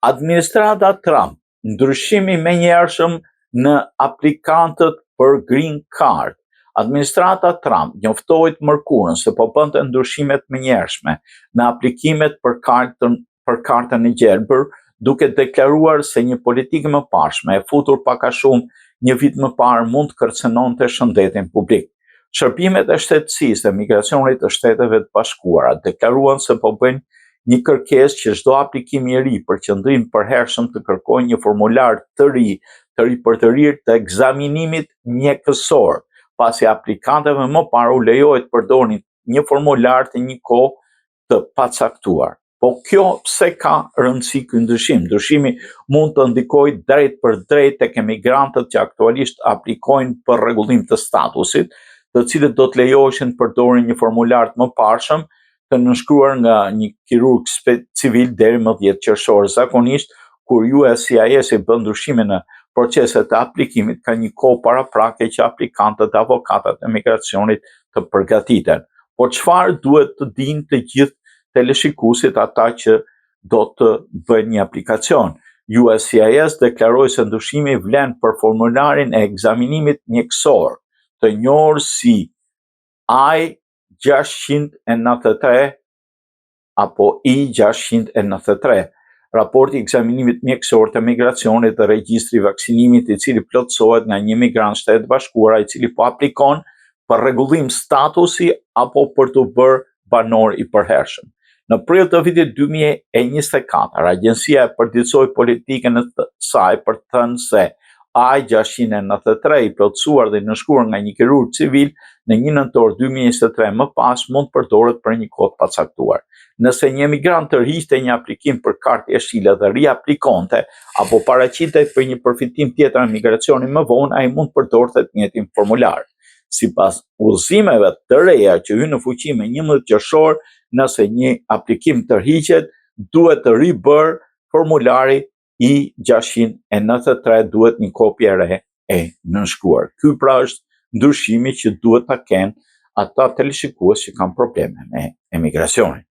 Administrata Trump, ndryshim i menjëhershëm në aplikantët për Green Card. Administrata Trump njoftoi të mërkurën se po bënte ndryshime të menjëhershme në aplikimet për kartën për kartën e gjelbër, duke deklaruar se një politikë e mëparshme e futur pak a shumë një vit më parë mund të kërcënonte shëndetin publik. Shërbimet e shtetësisë dhe migracionit të Shteteve të Bashkuara deklaruan se po bëjnë një kërkesë që çdo aplikim i ri për qëndrim të përhershëm të kërkojë një formular të ri të ripërtërirë të ekzaminimit mjekësor, pasi aplikantëve më parë u lejohej të përdornin një formular të një kohë të pacaktuar. Po kjo pse ka rëndësi ky ndryshim? Ndryshimi mund të ndikojë drejtpërdrejt tek emigrantët që aktualisht aplikojnë për rregullim të statusit, të cilët do të lejoheshin të përdorin një formular të mëparshëm të nënshkruar nga një kirurg civil deri më 10 qershor. Zakonisht, kur USCIS-i bën ndryshime në proceset e aplikimit, ka një kohë paraprake që aplikantët dhe avokatët e migracionit të përgatiten. Po çfarë duhet të dinë të gjithë teleshikuesit ata që do të bëjnë një aplikacion? USCIS deklaroi se ndryshimi vlen për formularin e ekzaminimit mjekësor, të njohur si I-693 apo I-693, raporti i ekzaminimit mjekësor të migracionit dhe regjistri i vaksinimit i cili plotësohet nga një emigrant Shtetet e Bashkuara i cili po aplikon për rregullim statusi apo për t'u bërë banor i përhershëm. Në prill të vitit 2024, agjencia e përditësoi politikën e saj për të thënë se I-693 i plotësuar dhe i nënshkruar nga një kirurg civil në 1 nëntor 2023 më pas mund të përdoret për një kohë të pacaktuar. Nëse një emigrant tërhiqte një aplikim për kartë jeshile dhe riaplikonte apo paraqitej për një përfitim tjetër emigracioni më vonë, ai mund të përdorte të njëjtin formular. Sipas udhëzimeve të reja që hynë në fuqi më 11 qershor, nëse një aplikim tërhiqet, duhet të ribërë formulari I-693 duhet një kopje e re e nënshkruar. Ky pra është ndryshimi që duhet ta kenë ata teleshikues që kanë probleme me emigracionin.